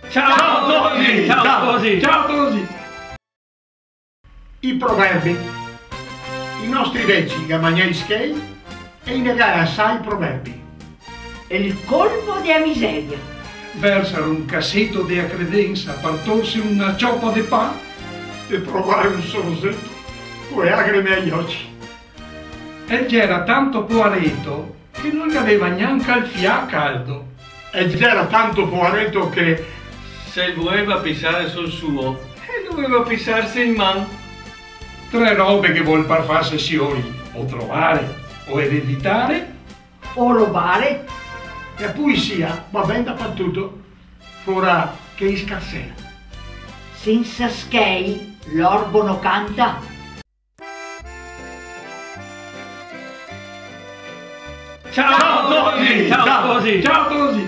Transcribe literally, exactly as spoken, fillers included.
Ciao, Tosi! Ciao, Tosi! Ciao, Tosi! I proverbi. I nostri veci ga magnà i schei e i ne ga asai proverbi. El colpo de a miseria. Versar un caseto de a credensa par torse una ciopa de pan e provar un sorzeto co e lagreme ai oci. El gera tanto poareto che no el gaveva gnanca el fià caldo. El gera tanto poareto che, se el voleva pisar sul suo, el doveva pisarse in man. Tre robe che vol par farse siori: o trovare, o ereditare, o robare. E a puisia va ben dapartuto, fora che in scarsea. Sensa schei l'orbo no canta. Ciao, Tosi! Ciao, Tosi! Ciao, Tosi!